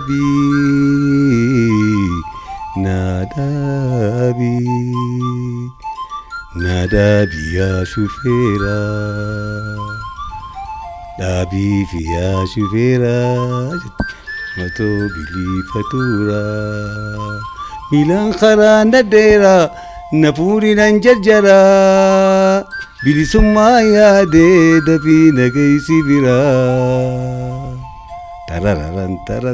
Nadaabii nadaabii nadaabii yaa shufeeraa dhaabii fi yaa shufeeraa matoo bilii fatuuraa miilaan karaa nadheeraa na fuudhinan jarjaraa bilisummaa yaadee dafii na geessi biraa. Tarararan tara.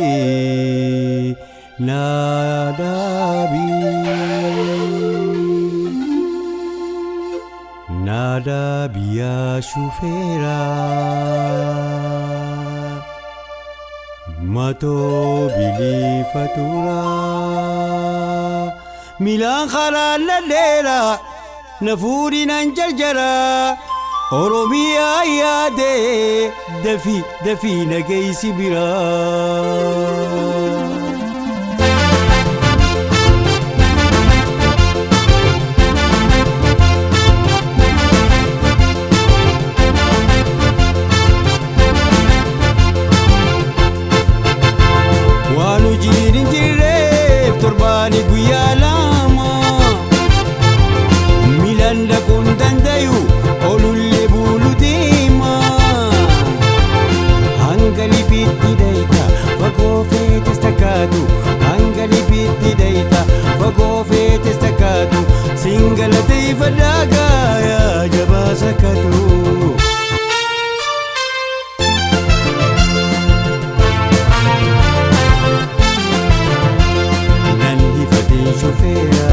Nadaabii nadaabii nadaabii yaa shufeeraa matoo bilii fatuuraa miilaan karaa ladheeraa na fuudhinan jarjaraa Oromiyaa yaadee dafii dafii na geessi biraa. Waan hojiin hin jirreef torbaani guyyaa lama miilaan dhaquun dandayu olullee buulu deema. Hanga libiitti dayita fagoo feetes takkaatu hanga libiitti dayita fagoo feetes takkaatu singalateeffadhaa gaayaa jabaa sakkatu. Nan hifatiin shufeera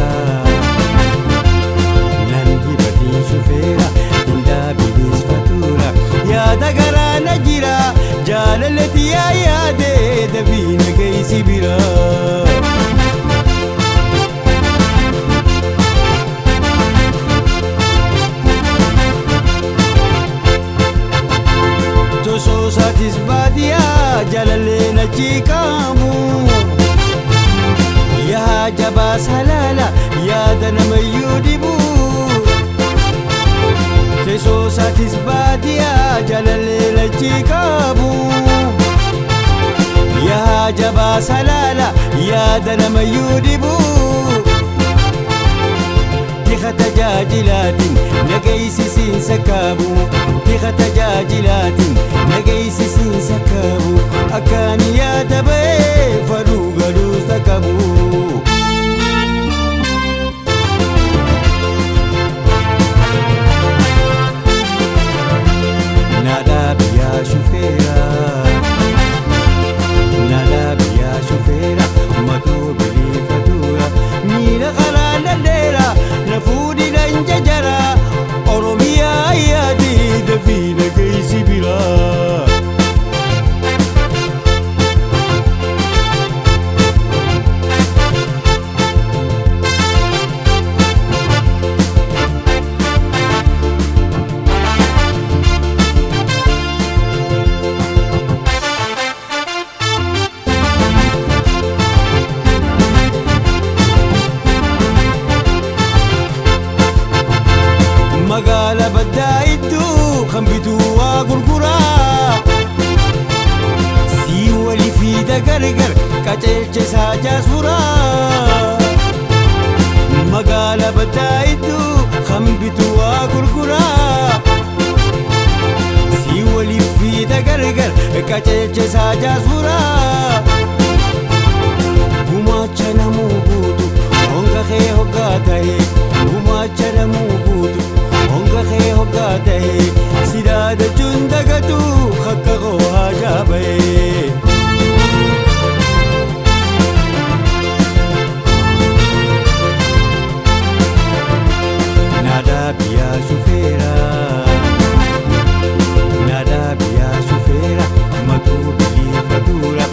nan hifatiin shufeera hin fatuura yaada garaa na jira jaalalati yaa yaadee dafii na geessi bira. Tosoo isaatis baadiyyaa jaalallee na ciqaamu. Yaa jabaa salaala yaada namayyuu dhibu. Teessoo isaatis baadiyyaa jaalallee na ciqaamu. Yaa jabaa salaala yaada namayyuu dhibu. Tika tajaajilaatiin nageessisiin sakkaabu. Tika tajaajilaatiin nageessisiin sakkaabu. Akkaan yaada ba'ee faduu galuus qabu. Nadaabii yaa shufeeraa nadaabii yaa shufeera matoo bilii fatuura miila karaa ladheera na fuudhinan jajaraa Oromiyaa yaadee dafii na geessi biraa. Magaala baddaa iddoo kan bituu waa gurguraa. Sii walii fiida gargar qaceelcha isaa jaasfuraa. Magaala baddaa iddoo kan bituu waa gurguraa. Sii walii fiida gargar qaceelcha isaa jaasfuraa. Gumaacha namuu guutu honga kee hoggaa ta'e gumaacha namuu guutu honga kee hoggaa ta'e sidaadachuun dagatu akka koo haajaa ba'e. Nadaabii yaa shufeeraa nadaabii yaa shufeera matuu bilii fatuura.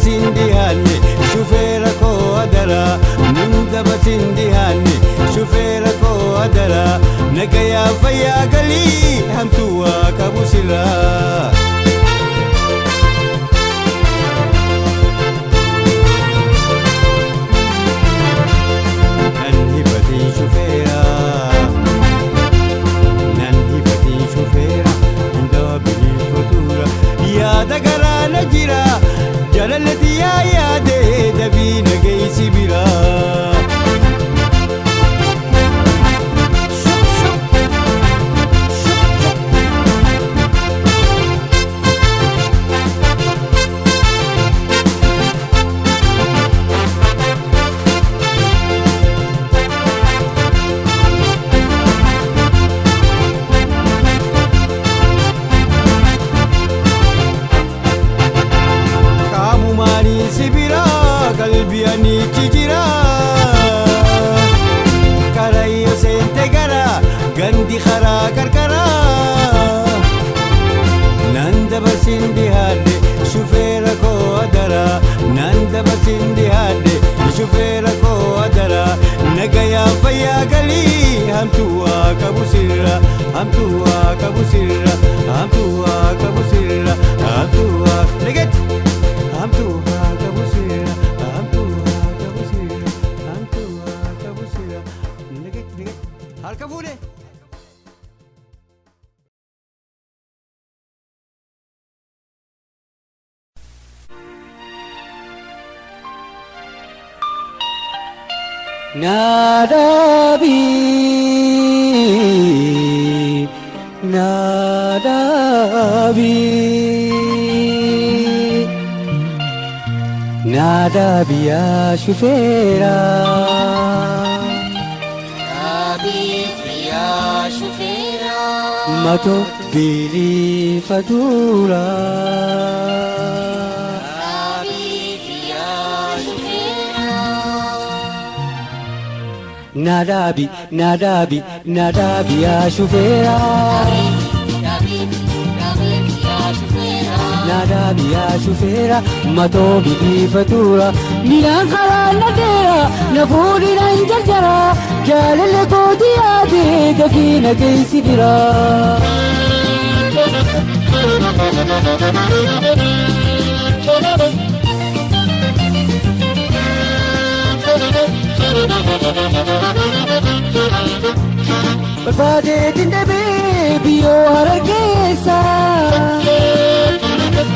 dabasin dhiyaanne shufeera koo adaraa nun dabasin dhiyaanne shufeera koo adaraa nagayaa fayyaa galii hamtuu waa qabu sirraa. Nan hifatiin shufeera nan hifatiin shufeera hundaa biliifatuura yaada garaana jira jaalalletti yaa yaade dabii nageessi bira. Qaamumaanii si bira qalbii anichi jira. Karayyo seente gara gandi karaa qarqara. Nan dabarsin dhiyaadhe shufeera koo adaraa nan dabarsin dhiyaadhe shufeera koo adaraa nagayaa fayyaa galii hamtuu waa qabu sirra hamtuu waa qabu sirra hamtuu waa qabu sirra hamtuu waa nagatti hamtuu waa qabu sirra hamtuu waa qabu sirra hamtuu waa qabu sirra nagatti nagatti harka fuudhe. Nadabi, Nadabi, Nadabi ya shufera, Mato bili fatura. Nadabi, Nadabi, Nadabi ya shufera. Nadabi ya shufera, mato bili fatura. Milan karaa na dheera, na fuudhina hin jarjara. Jaalalli kooti yaade dafii na geessi bira. Barbaadeetiin dhabee biyyoo harargeessa.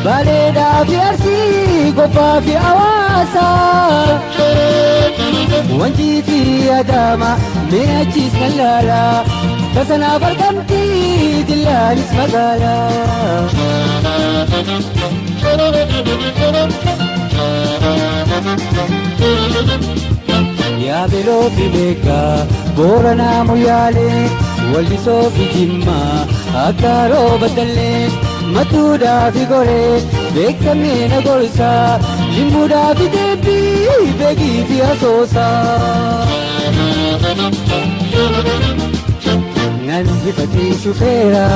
Baaleedhaa fi Arsii Gobbaa fi Hawaasa. Wanjii fi Adaama mee achiis nan laala. Tasanaaf argamti dillaanis magaala. Yaabeloo fi Meegaa Booranaa Muyaalee Wallisoo fi Jimmaa akka rooba dallee Matuudhaa fi Goree beekamee na gorsaa Limmuudhaa fi Deebii Beekii fi Asoosaa. Nan hifatiin shufeera.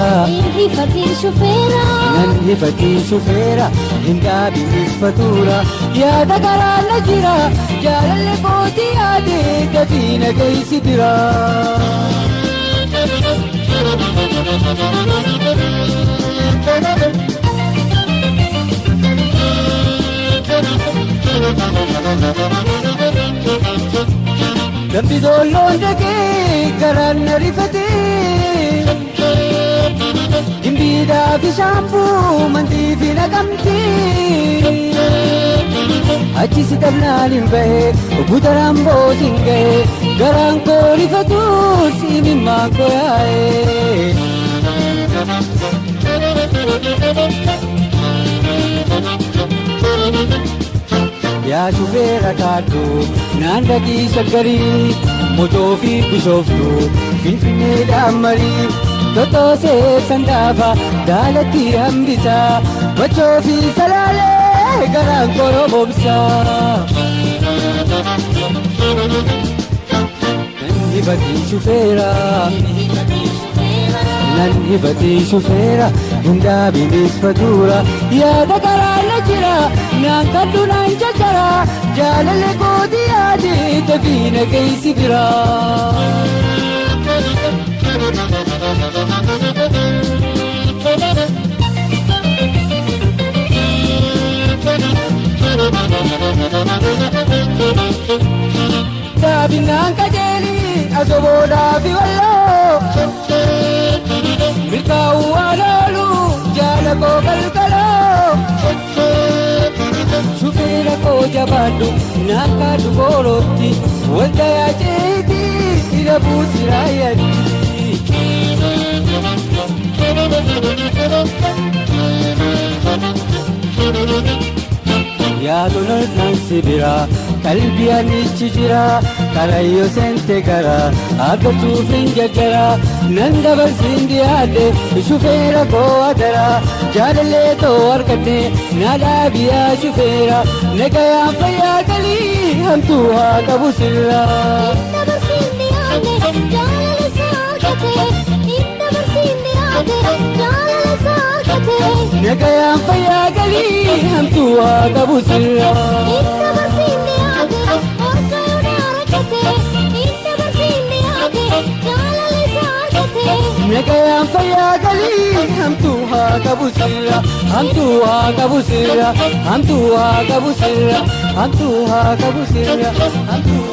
Rifatiin shufeera. Nan hifatiin shufeera hin dhaabinis fatuura yaada garaa na jira jaalalli kootii yaade dafii na geessi bira. Dambi doolloon dhaqee garaan na rifatee. Gimbiidhaa fi shaampuu mandii fi naqamtee. Achi si dhabnaan hin bahee guutaraan boosiin gahee garaan koo rifatus imimmaan koo yaa'ee. Yaa shufeera kaadhu naan dhaqii shaggarii motoo fi bishooftuu finfinneedhaan marii totoosee sandaafa daalatti hambisaa bachoo fi salaalee garaan korobomsaa. Nan hibatii shufeera. Nan hibatii shufeera hin dhaabinis fatuura yaada garaa na jira naan kadhu naan jajjara jaalallee kooti yaade dafii na geessi biraa. Daabinaan qajeelii asoboodhaa fi walloo milkaa'uu waan oolu jaala koo galgaloo shufeera koo jabaadhu naakkaadhu boorootti waldayaa ceetii ila buusiraayatti. Yaaduun olkaan si biraa qalbii anichi jira karayyoo seente gara argachuuf hin jajjara nan dabarsiin dhiyaadhe shufeera koo adara jaalallee too argadhe na dhaabiyaa shufeera nagayaan fayyaa galii hamtuu haa qabu sirra. Dabarsiin dhiyaate jaalala isaa argate. Dabarsiin dhiyaate jaalala isaa argate. Nagayaan fayyaa galii hamtuu haa qabu sirra. Dabarsiin dhiyaate harka yoo argate. Dabarsiin dhiyaate jaalala isaa argate. Nagayaan fayyaa galii hamtuu haa qabu sirra hamtuu haa qabu sirra hamtuu haa qabu sirra hamtuu haa qabu sirra hamtuu.